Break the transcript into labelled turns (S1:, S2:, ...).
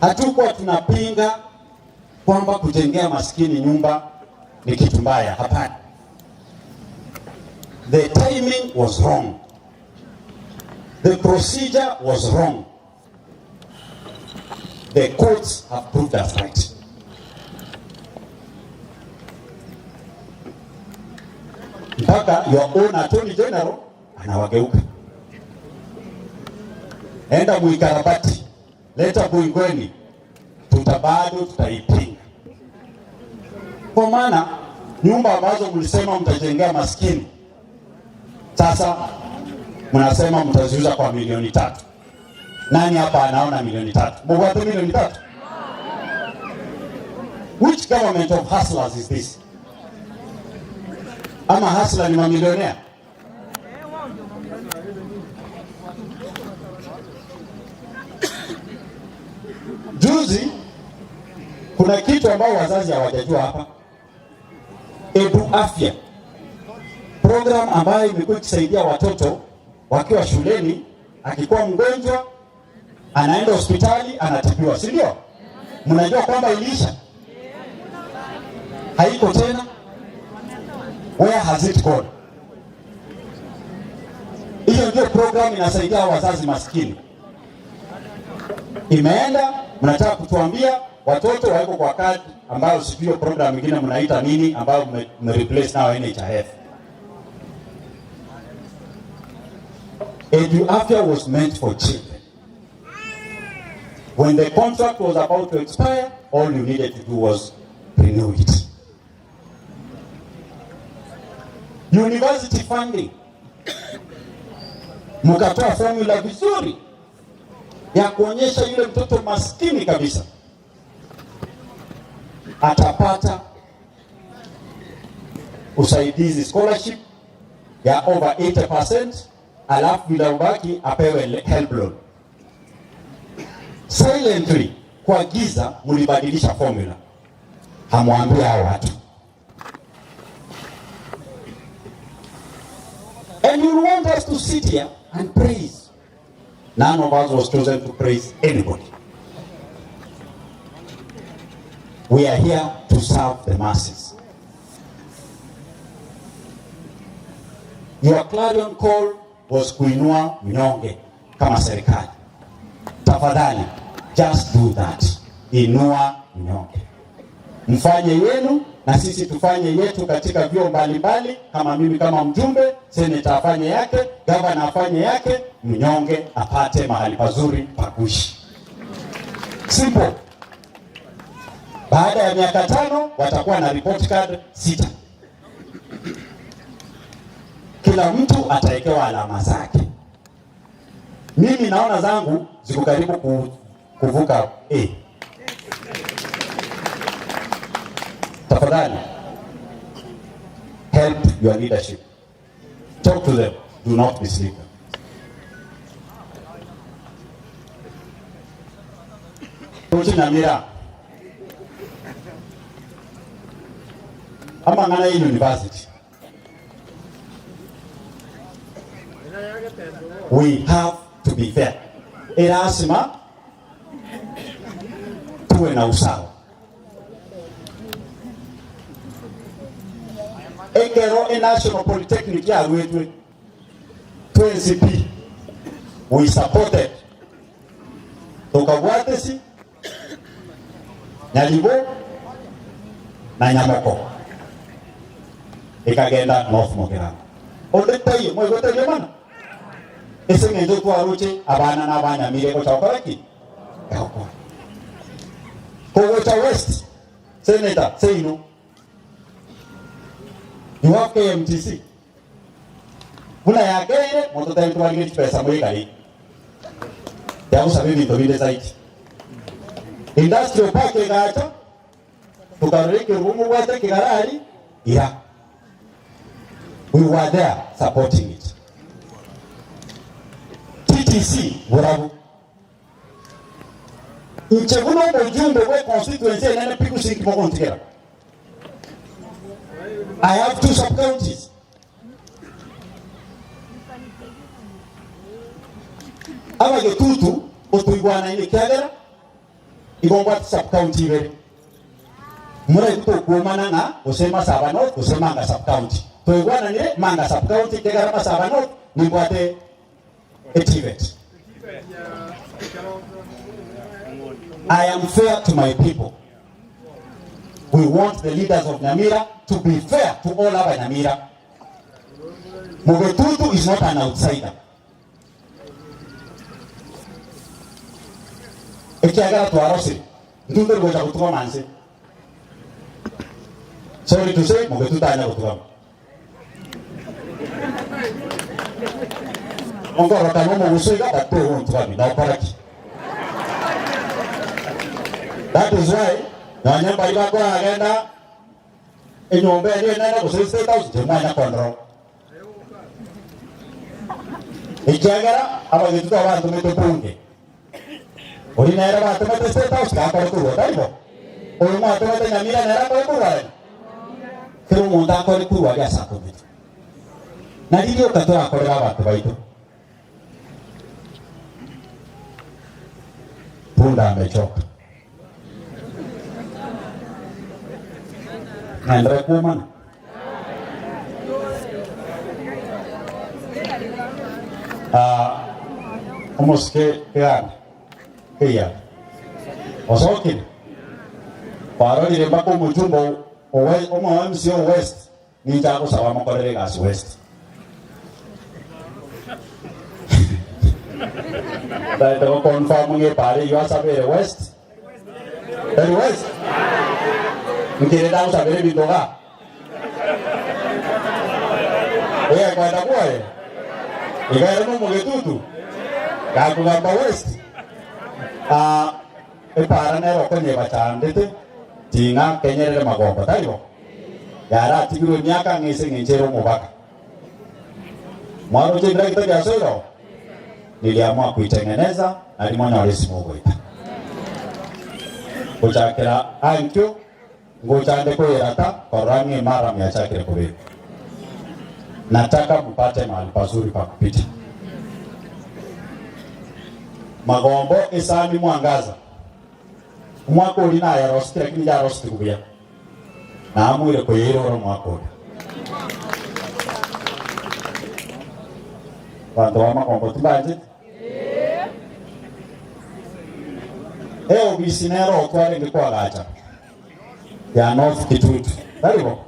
S1: Hatukuwa tunapinga kwamba kujengea maskini nyumba ni kitu mbaya, hapana. The timing was wrong. The procedure was wrong. The courts have proved us right. Mpaka your own attorney general anawageuka. Enda muikarabati, leta Buingweni, tuta bado tutaipinga, kwa maana nyumba ambazo mlisema mtajengea maskini sasa mnasema mtaziuza kwa milioni tatu. Nani hapa anaona milioni tatu? Mugwate milioni tatu? Which government of hustlers is this? Ama hustler ni mamilionea? Juzi kuna kitu ambao wazazi hawajajua hapa. Edu Afya program ambayo imekuwa ikisaidia watoto wakiwa shuleni, akikuwa mgonjwa anaenda hospitali anatibiwa, si ndio? Mnajua kwamba iliisha, haiko tena. Where has it gone? Hiyo ndio program inasaidia wazazi maskini. Imeenda, mnataka kutuambia watoto wako kwa kadi ambayo sijui program nyingine mnaita nini ambayo mmereplace nao NHIF. Edu Afya was meant for children. When the contract was about to expire, all you needed to do was renew it. University funding, mkatoa formula vizuri ya kuonyesha yule mtoto maskini kabisa atapata usaidizi scholarship ya over 80%, alafu bila ubaki apewe help loan. Silently kwa giza mlibadilisha formula, hamwambia hao watu. And you want us to sit here and praise. None of us was chosen to praise anybody. We are here to serve the masses. Your clarion call was kuinua mnyonge kama serikali. Tafadhali, just do that. Inua mnyonge, mfanye yenu na sisi tufanye yetu katika vyuo mbalimbali. Kama mimi kama mjumbe, seneta afanye yake, gavana afanye yake, mnyonge apate mahali pazuri pa kuishi. Simple. Baada ya miaka tano watakuwa na report card sita, kila mtu atawekewa alama zake. Mimi naona zangu ziko karibu kuvuka A. Tafadhali help your leadership, talk to them, do not mislead them. Nyamira amang'ana ya university we have to be fair. Erasima tuwe na usawa. Ekero e National Polytechnic yarwetwe twensi pi we supported tokabwatesi Nyaribo na Nyamoko ekagenda North Mogirango onde taiyo moigwete riomana ase eng'encho twaroche abana na abanyamire gocha gokora ki egokora kogocha west senator seino you have KMTC buna yakeire mototebi twarige chipesa moikare yagosaba ebinto binde zaidi industrial park egacha tokarora ekerubo mobwate ekegarari ira we were there supporting it TTC borabu inche buna omojumbe bwe constituency enene pi gose inki mogontigera I have two sub counties abagetutu otoigwanaine ekiagera. Igo mbwate sub-county ibere. Moraigwe tokwomana ng'a gose Masaba North gose Manga sub-county. Toigwananire Manga sub-county ekiagera Masaba North nimbwate eTVET. I am fair to my people. We want the leaders of Nyamira to be fair to all aba Nyamira. Mugetutu is not an outsider. Ekiagera twarosire, intwe ntori gocha gotugama nse. Sorry to say, Mugetutu tanya gotugama. Onkorokana omoguso iga but togontugami nokora ki? That is why nonya mbari bakoragenda enyomba eria enene gose estate house inche mwanya kondora. Ekiagera abagetutu aba bantomete bunge, oria nere batomete State House gakore korwa, tari bo? Oyo mwatomete Nyamira nere akore korwa aria? Kera omonto akore korwa aria ase atomete. Na ririoka torakorere abanto baito. Punda amechoka. Naenderee kwomana. Ah, omosike keganda keiya osokire kwarorire mpaka omochumba owe omo MC o West ninche agosaba mokorere egasi West. Taete go confirm ng'a epara eyio asabere West tari West nkere ndagosabera ebinto igaa egekwenda bwoye iga ere nomogetutu gakogamba West ah, epara nere okonyeba chandete ting'a kenyerere magombo tari bo yaratigirwe emiaka ng'a ase eng'encho ere omobaka Mwaroche ebirakita biasoire oo? Niliamua kuitengeneza nari monyore esimo ogoita. Gochakera ankio ngocha nde koyerata korora ng'a emaram yachakire kobekwa. Nataka mupate mahali pazuri pa kupita. Magombo esami mwangaza. Omwaka oria nayaroseti lakini yarosetigu buya. Naamuire koyeirora omwaka oria. Abanto b'amagombo timbancheti? Eobisi nero otwarenge koagacha ya North Kitutu, tari bo?